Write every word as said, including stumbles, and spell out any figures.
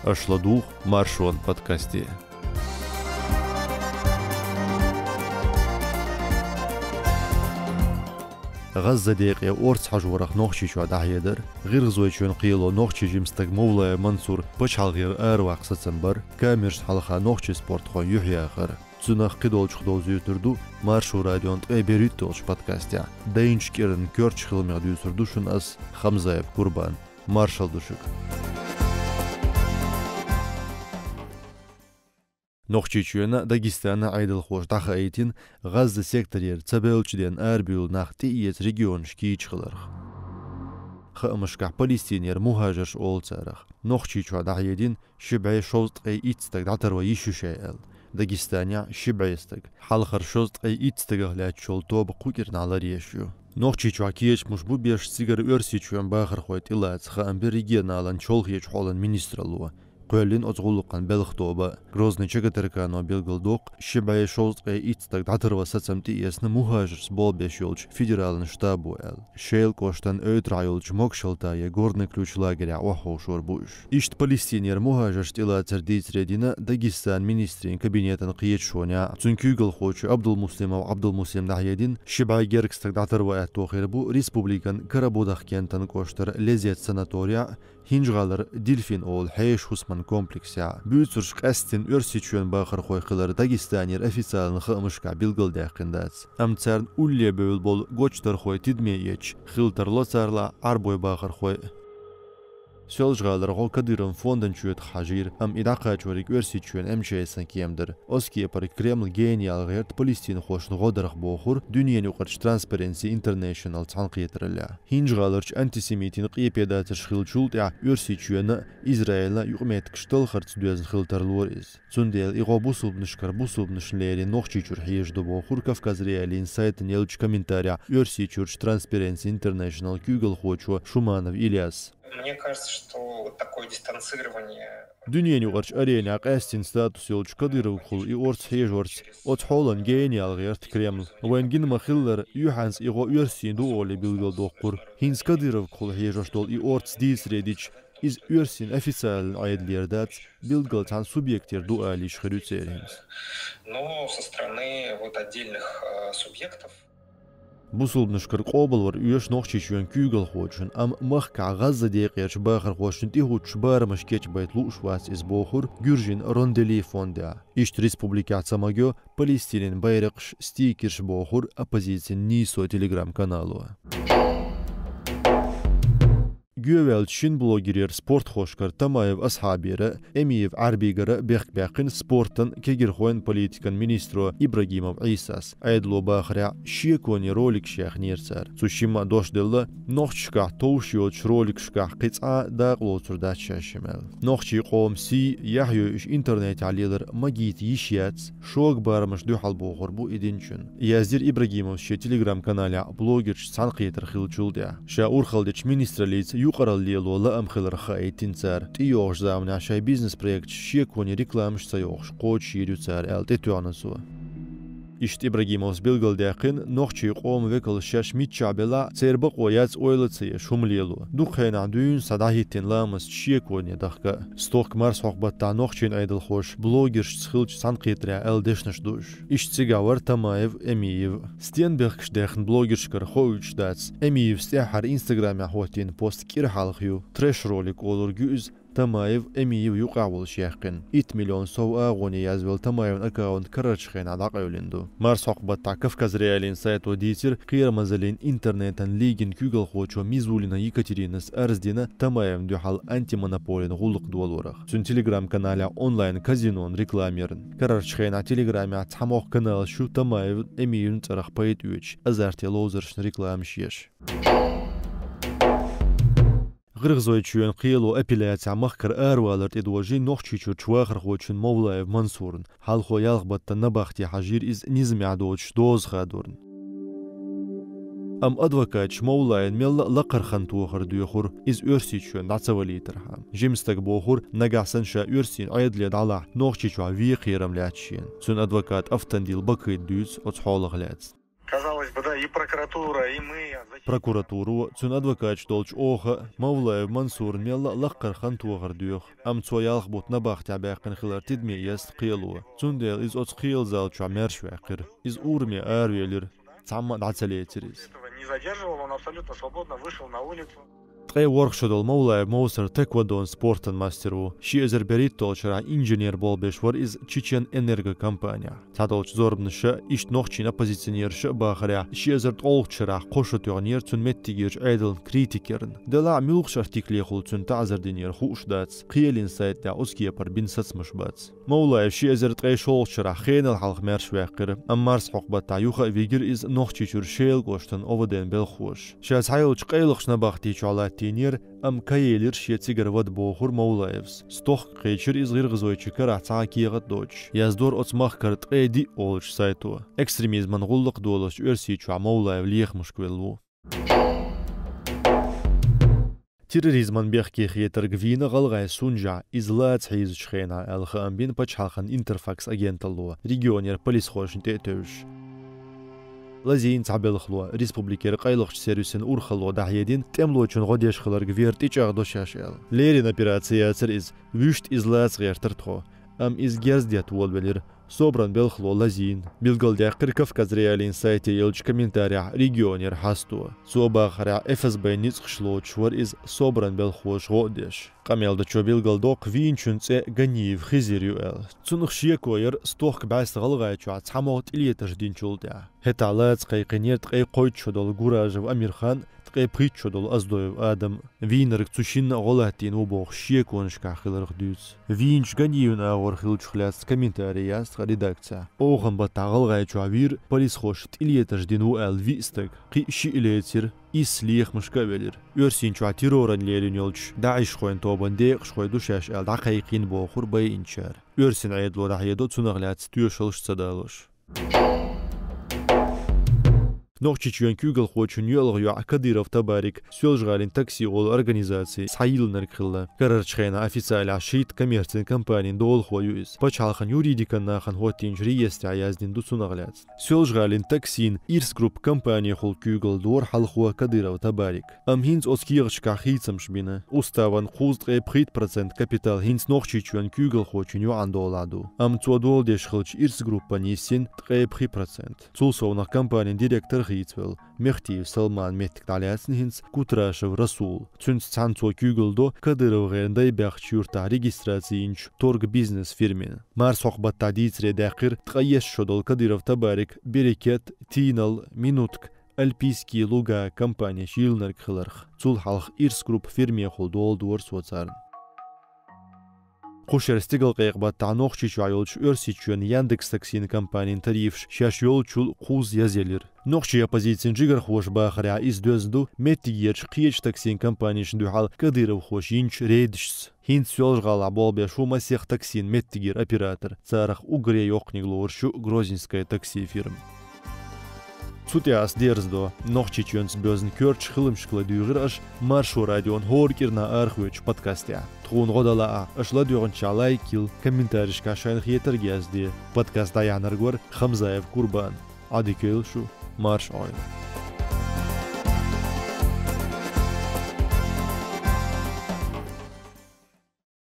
Аша ладугӀу Маршон подкасте. ГӀазза декъе орца хьажорах Нохчийчохь дӀахьедар, ГӀиргӀазойчоьнан кхело нохчийн жима стаг Мовлаев Мансур пачхьалкхера араваккха сацам бар, камерашна хьалха нохчийн спортхойн юьхь яхар. Цунах кхидолчух довзуьйтур ду Маршо радион ткъе берхӀитталгӀачу подкастехь. Дайначу кӀиранан коьртачу хиламех дуьйцур ду шуна ас, Хамзаев Курбан. Маршалла ду шуьга. Нохчийчоьнна, Дагестана Ӏедалхоша дӀахаийтина, ГӀазза секторера ца бевллачу ден арабевлла нах тӀеэца регионаш кийча хиларх. Хаамашкахь Палестинера мухӀажарш олу царах. Нохчийчохь дӀахьедина ши бӀе шовзткъе итт стаг дӀатарван йиш ю шайн аьлла. Дагестанехь ши бӀе стаг. Хьалхара шовзткъе итт стагах лаьтташ йолу тоба кху кӀирнахь ларъеш ю. Нохчийчохь кечамаш бу беш цигара Оьрсийчоьнан бахархой тӀелаца, хаам бира регионалан чолхечу хьолан министралло. Кхоьллина оцу гӀуллакхна белхан тоба. Грозный ЧГТРК-но билгалдоккху, ши бӀе шовзткъе итт стаг дӀатарван сацам тӀеэцна мухӀажаршца болх беш йолчу федералан штабо аьлла. Шелан кӀоштан оьтарахь йолчу Могшалта я Горный Ключ лагерехь охьаховшор бу уьш. Иштта Палестинера мухӀажарш тӀелацар дийцаре дина Дагестанан министрийн кабинетан кхеташонехь, цуьнан куьйгалхочо Абдулмуслимов Абдулмуслима дӀахьедина, ши бӀе гергга стаг дӀатарван аьтто хир бу республикан Карабудахкентан кӀоштара Лезет санаторехь, ХӀинжа-ГӀалара Дельфин олу хьеша хӀусаман комплексехь. Буьйцурш къаьсттина Оьрсийчоьнан бахархой хилар Дагестанера официалан хаамашкахь билгалдаьккхина дац. Амма царна улле бевлла болу гочдархой тидаме эцча, хила тарло царла Ӏарбойн бахархой а. Соьлжа-ГӀалара гӀо Кадыровн фондан чоьтах хьажийра, амма и дӀакхачориг Оьрсийчоьнан М Ч С-ан кема дара. Оцу кепара Кремлан генаяла гӀерта палестинхошна гӀо дарх бохура дуьненаюкъарчу Transparency International цхьаьнакхетараллехь. ХӀинжа-ГӀаларчу антисемитийн къепедацарш хиллачул тӀаьхьа Оьрсийчоьнан а, Израилан а юкъаметтигаш талхарца доьзна хила тарлора иза. Цундела и гӀо бусулбанашкара бусулбанашна лерина Нохчийчуьра хьежа ду бохура Кавказ.Реалиин сайтана еллачу комментарехь Оьрсийчуьрчу Transparency International куьйгалхочо Шуманов Ильяса. Мне кажется, что вот такое дистанцирование Дуьненаюкъарчу аренехь къаьсттина статус йолчу Кадыровгахула и орца хьежорца оцу хьолан генаяла гӀерта Кремль. Вайна гина ма-хиллара, юьхьанца и гӀо оьрсийн ду олий билгалдоккхура. ХӀинца Кадыровгахула хьежош долу и орца дийцаре дича, иза оьрсийн официалан Ӏедалера дац, билггал цхьана субъектера ду алийша хир ю церан хӀинца. Но со стороны вот отдельных, э, субъектов. Бусулбанашкара къобалвар оьшу Нохчийчоьнан куьйгалхочунна, амма махкахь ГӀазза декъерчу бахархошна тӀехӀуттуш барамаш кечбайта лууш вац иза бохура Гуьржийн Рондели фондехь. Иштта республикехь ца магайо Палестинин байракхаш, стикерш бохура оппозицин Нийсо телеграм-канало. Гоьваьллачу шина блогерера спортхошкара Тамаев Асхьабера, Эмиев Ӏарбигара бехк баьккхина спортан, кегирхойн политикан министро Ибрагимов Ӏийсас. Ӏедало бахарехь, шеконе роликаш яьхнера цара. Цу шимма дош делла, нохчашкахь товш йоцучу роликашкахь кхин цкъа дакъа лоцур дац шаьш шимма аьлла. Нохчийн къоман сий, яхь йойъуш интернетехь лелар магийта йиш яц, шога барамаш дуьхьал бохур бу и динчун, яздира Ибрагимовс шен телеграм-каналехь блогершца цхьаьнакхетар хиллачул тӀаьхьа. Ша урхалла дечу министраллица юкъаралла лело лаам хиларх хаийтина цара, тӀейогӀучу заманахь шайн бизнес-проекташ шеконе рекламаш ца йохуш кхочушйийр ю цара аьлла тӀетоьхна цо. Иштта Ибрагимовс билгалдаьккхина, нохчийн къоман векалш шаьш миччахь белахь а, церан бакъо яц ойла ца еш хӀума лело. Дукха хенахь дуьйна схьа дӀахӀиттина ламасташ шеконе дахка а. Стохка марсхьокху баттахь нохчийн Ӏедалхоша блогершца хиллачу цхьаьнакхетарехь аьлла дешнаш ду уьш. Иштта цигахь вара Тамаев Эмиев. Стен бехкаш даьхна блогершкара хоуьйтуш дац. Эмиевс тӀаьххьара инстаграмехь хӀоттийна пост кӀира хьалха ю. Трэш-ролик олург ю иза, Тамаев, Эмиев юкъахь волуш яьккхина. Итт миллион сов агӀоне язвелла Тамаевн аккаунт карарчу хенахь дӀакъевлина ду. Марсхьокху баттахь Кавказ.Реалиин сайто дийцира, кхерамазаллин интернетан лигин куьйгалхочо Мизулина Екатеринас арз дина Тамаевна дуьхьал антимонополин гӀуллакх долорах, цуьнан телеграм-каналехь онлайн-казинон реклама ярна. Карарчу хенахь телеграмехь цхьа мохк каналаш ю Тамаевн, Эмиевн цӀарах пайда оьцуш, азартан ловзаршна рекламаш еш. ГӀиргӀазойчоьнан кхело апелляцехь махкара аравалар тӀедожийна Нохчийчуьрчу вахархочун Мовлаев Мансуран. Хьалхо ялх баттан набахте хьажийра иза низамехь доцуш доза хадорна. Амма адвокаташа Мовлаевн мелла а лакхара хан тохар доьхура, иза Оьрсийчоьнна дӀа ца валийтархьама. Жима стага бохура, нагахь санна ша оьрсийн Ӏедале дӀалахь, Нохчийчохь вен кхерам лаьтта шена. Цуьнан адвокат Автандил Бакыда дуьйцу оцу хьолах лаьцна. Казалось бы, да, и прокуратура, и мы Прокуратуро, цуьнан адвокаташ долчу оха а Мавлаев Мансурна мелла а лаккхара хан тохар доьху, амма цо ялх бутт набахтехь баьккхина хилар тидаме эцна кхело. Цундела иза оцу кхелан зал чохь маьрша ваьккхира. Иза ураме аравелира, цхьамма а дӀа ца лецира иза. Не задерживал, он абсолютно свободно вышел на улицу. Ткъе ворхӀ шо долу Мавлаев Мовсар таэквондон спортан мастер ву. Ши эзар берхӀитталгӀачу шарахь инженер болх беш вара иза Чечен Энерго компанехь. Цхьадолчу зорбанаш а, иштта нохчийн оппозиционераш а бахарехь, ши эзар ткъолгӀачу шарахь кхо шо тоьхнера цуьнан меттигерчу Ӏедалан критикерна. Делахь а муьлхачу артиклехула цуьнан таӀзар динера хууш дац, кхелан сайта тӀехь оцу кепара бина сацамаш бац. Мавлаев ши эзар ткъе шолгӀачу шарахь хенал хьалха маьрша ваьккхира, амма марсхьокху баттахь юха а вигира иза Нохчийчуьра Шелан кӀоштан ОВД-н белхахоша. Ша схьайолчу къайлахчу набахти чохь латтийнера, амма кхаелира шен цигара вада бохура Мавлаевс. Стохка кхечира иза ГӀиргӀазойчу карахь цхьа а кехат а доцуш, яздора оцу махкара ткъе диъ олучу сайто. Экстремизман гӀуллакх долучу Оьрсийчохь Мавлаев лехамашка велла ву. Терроризман бехке хетарг вийна гӀалгӀайн Сунжа, иза лаца хьийзачу хенахь, аьлла хаам бина пачхьалкхан Интерфакс агенталло регионера полисхошна тӀе а тевжаш. Лазийна цхьа белхало, республикера къайлахчу сервисийн урхалло дӀахьедина, тӀемалочун гӀо деш хиларг вер тӀечӀагӀдо шаьш аьлла. Леррина операци яцара иза, вуьшта иза лаца гӀертара тхо, амма иза герз детта волавелира. СОБРан белхало лазийна. Билгалдаьккхира Кавказ.Реалиин сайте еллачу комментарехь регионера хьасто. Цо бахарехь, ФСБ-н ницкъаш лоцуш вара иза СОБРан белхахоша гӀо а деш. Къамел дечо билгалдоккху вийначун цӀе Ганиев Хизир ю аьлла. Цунах шеко яра стохка бӀаьста ГӀалгӀайчохь цхьамогӀа тӀелетарш динчул тӀаьхьа. ХӀетахь лаца кхайкхийнера ткъе кхойтта шо долу Гуражев Амирхан, ткъе пхийтта шо долу Оздоев Адам. Вийнарг цу шинна а гӀо латтийна ву бохуш шеконашкахь хиларх дуьйцу. Вийначу Ганиевн агӀор хиллачух лаьцна комментари яц тхан редакцехь. Оханан баттахь ГӀалгӀайчохь вийра, полисхоша тӀелетарш дина ву аьлла виъ стаг, кхин а шиъ лецира, исс лехамашка а велира. Оьрсийчохь терроран лерина йолчу ДАИШ-хойн тобанан декъашхой ду шаьш аьлла дӀакхайкхийна бохура байинчара. Оьрсийн Ӏедало дӀахьедо цунах лаьцна тоьшаллаш ца далош. Нохчийчоьнан куьйгалхочун йоьалгӀа йоӀ Кадыров Табарик Соьлжа-ГӀалин «Такси» олу организаци схьайиллинарг хилла. Карарчу хенахь официалехь шийтта коммерцин компанин долахо ю иза. Пачхьалкхан юридикан нахана хӀоттийначу реестрехь яздина ду цунах лаьцна. Соьлжа-ГӀалин «Таксин» Ирс Групп компанехула куьйгалла дора хьалхо Кадыров Табарик. Амма хӀинца оцу кехаташкахь хийцамаш бина. Уставан кхузткъе пхийтта процент капитал хӀинца Нохчийчоьнан куьйгалхочун йоӀан долахь ду. Амма цо дола деш хилча, Ирс Группан йиссина ткъе пхи процент. Цул совнах компанин директор хийцавелла Мехтиев Салман меттиг дӀалаьцна хӀинца Кутрашев Расул. Цуьнца цхьаьна цо куьйгалла до КадыровгӀеран дай баьхначу юьртахь регистраци йинчу «Торг бизнес» фирмина. Марсхьокху баттахь дийцаре даьккхира ткъе итт шо долу Кадыров Табарик «Берекет», «Тийналла», «Минутка», «Альпийские луга» компанеш йиллинарг хиларх. Цул хьалха Ирс Групп фирмехула дола дора цо царна. Кху шеран стигалкъекъа баттахь Нохчийчохь йолчу Оьрсийчоьнан Яндекс Таксин компанин тарифаш шаьш йолчул кхузза язъелира. Нохчийн оппозицин жигархоша бахарехь, иза доьзна ду меттигерчу кхечу таксин компанешна дуьхьал кадыровхоша йинчу рейдашца. ХӀинца Соьлжа-ГӀалахь болх беш ву масех таксин меттигера оператор, царах уггаре йоккханиг лоруш ю «Грозненская такси» фирма. Цу тӀехь ас дерзадо, Нохчийчоьнца боьзна коьртачу хиламашка ладуьйгӀира аша Маршо радион хӀора кӀирнахь арахоьцучу подкастехь. Тхуна гӀо далахь а, аша ладоьгӀначохь лайк йила, комментаришкахь шайна хетарг язде. Подкаст дӀаяьхьнарг вара Хамзаев Курбан. Ӏадика йойла шу, марша Ӏойла.